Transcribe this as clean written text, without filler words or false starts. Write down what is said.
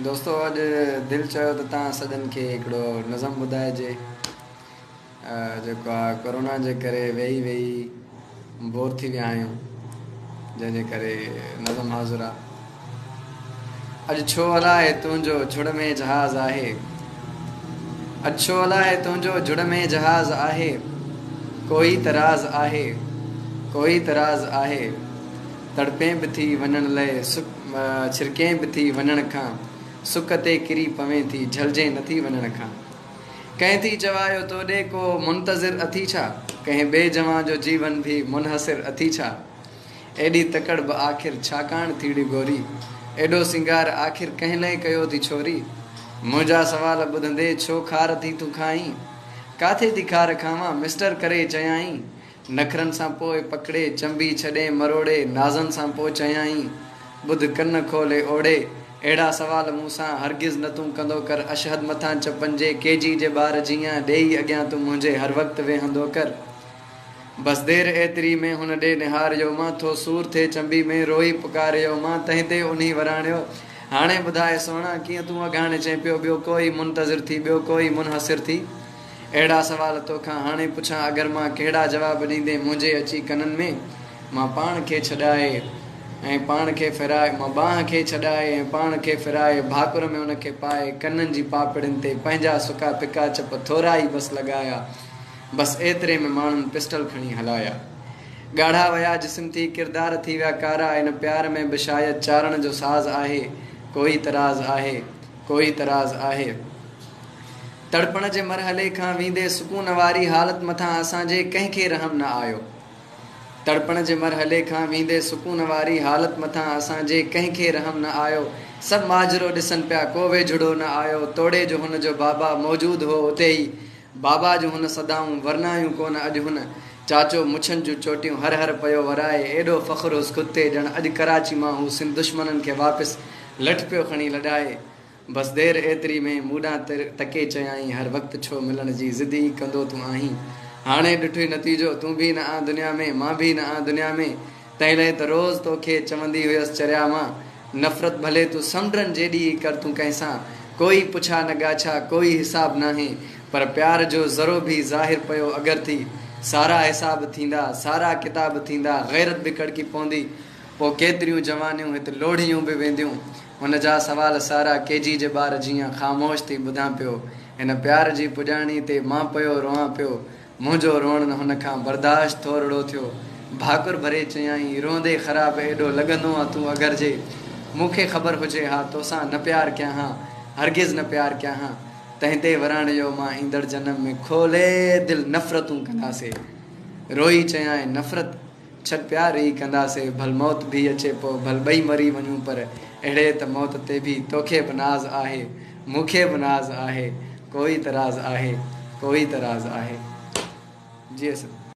دوستو اڄ دل چيو ته توهان سڄن کي هڪڙو نظم ٻڌائجي جيڪو آ ڪورونا جي ڪري ويهي ويهي بور ٿي ويا آهيون جنهن جي ڪري نظم حاضر آ اڄ ڇو الائي تنهنجو جھڙ ۾ جهاز آهي اڄ ڇو الائي تنهنجو جھڙ ۾ جهاز آهي ڪوئي ته راز آهي ڪوئي ته راز آهي تڙپين به ٿي وڃڻ لئه سڪ ڇرڪين به ٿي وڃڻ کان، سڪ تي ڪري پوين ٿي جهلجين نه ٿي وڃڻ کان. ڪنهن ٿي چوايو تو ڏي ڪو منتظر اٿي ڇا؟ ڪنهن ٻئي جوان جو جيون ڀي منحصر اٿي ڇا؟ ايڏي تڪڙ به آخر ڇاڪاڻ ٿي ڙي گوري؟ ايڏو سينگار آخر ڪنهن لئه ڪيو ٿي ڇوري؟ منهنجا سوال ٻڌندي ڇو خار ٿي تون کائين؟ ڪاٿي ٿي خار کاوان مسٽر ڪري چيائين. نخرن سان پوء پڪڙي، چنبي ڇڏين مروڙي، نازن سان پوء چيائين، ٻڌ ڪن کولي اوڙي، اهڙا سوال مون سان هرگز نه تون ڪندو ڪر، اشهد مٿان چپن جي ڪي جي جي ٻار جيان ڏيئي اڳيان تون منهنجي هر وقت ويهندو ڪر. بس دير ايتري ۾ هن ڏي نهاريو مان، ٿو سور ٿئي چنبي ۾ روئي پڪاريو مان، تنهن تي انهي وراڻيو، هاڻي ٻڌاء سهڻا، ڪيئن تون اگهاڻي چئين پيو، ٻيو ڪوئي منتظر ٿي، ٻيو ڪوئي منحصر ٿي. اهڙا سوال توکان هاڻي پڇان اگر مان ڪهڙا جواب ڏيندين منهنجي اچي ڪنن ۾ مان پاڻ کي ڇڏائي ۽ پاڻ کي ڦرائي مان ٻانهن کي ڇڏائي ۽ پاڻ کي ڦرائي ڀاڪر ۾ ان کي پائي ڪنن جي پاپڙين تي پنهنجا سڪا ڦڪا چپ ٿورا ئي بس لڳايا بس ايتري ۾ ماڻهن پسٽل کڻي هلايا ڳاڙها ويا جسم ٿي ڪردار ٿي ويا ڪارا ان پيار ۾ به شايد چارڻ جو ساز آهي ڪوئي ته راز آهي ڪوئي ته راز آهي. تڙپڻ جي مرحلي کان ويندي سڪون واري حالت مٿان اسان جي ڪنهن کي رحم نه آيو. تڙپڻ جي مرحلي کان ويندي سڪون واري حالت مٿان اسان جي ڪنهن کي رحم نه آيو. سڀ ماجرو ڏسن پيا ڪو ويجهڙو نه آيو. توڙي جو هن جو بابا موجود هو اتي ئي بابا جون هن صدائون ورنايون ڪونه اڄ هن چاچو مڇن جون چوٽيون هر هر پيو ورائي ايڏو فخر هوس خود تي ڄڻ اڄ ڪراچي مان هو سنڌ دشمنن کي واپس لٺ پيو کڻي لڏائي. بس دير ايتري ۾ مون ڏانهن تڪي چيائين، هر وقت ڇو ملڻ جي ضد ئي ڪندو تون آهين؟ هاڻي ڏٺوئي نتيجو، تون ڀي نه آن دنيا ۾، مان ڀي نه آن دنيا ۾، تنهن لئه ته روز توکي چوندي هيس چريا مان نفرت ڀلي تون سمنڊن جيڏي ئي ڪر تون ڪنهن سان ڪوئي پڇا نه ڳاڇا ڪوئي حساب ناهي پر پيار جو ذرو ڀي ظاهر پيو اگر ٿي سارا حساب ٿيندا سارا ڪتاب ٿيندا غيرت به ڪڙڪي پوندي پوء ڪيتريون جوانيون هت لوڙهيون به وينديون. هن جا سوال سارا ڪي جي جي ٻار جيان خاموش ٿي ٻڌان پيو. هن پيار جي پڄاڻي تي مان پيو روئان پيو. منهنجو روئڻ هن کان برداشت ٿورڙو ٿيو. ڀاڪر ڀري چيائين، روئندي خراب ايڏو لڳندو آن تون اگر جي مون کي خبر هجي ها توسان نه پيار ڪيان ها. هرگز نه پيار ڪيان ها. تنهن تي وراڻيو مان ايندڙ جنم ۾ کولي دل نفرتون ڪنداسي. روئي چيائين، نفرت؟ ڇڏ پيار ئي ڪنداسي ڀل موت ڀي اچي پوء ڀل ٻئي مري وڃون پر اهڙي ته موت تي ڀي توکي به ناز آهي مون کي به ناز آهي ڪوئي ته راز آهي ڪوئي ته راز آهي جيئي سنڌ.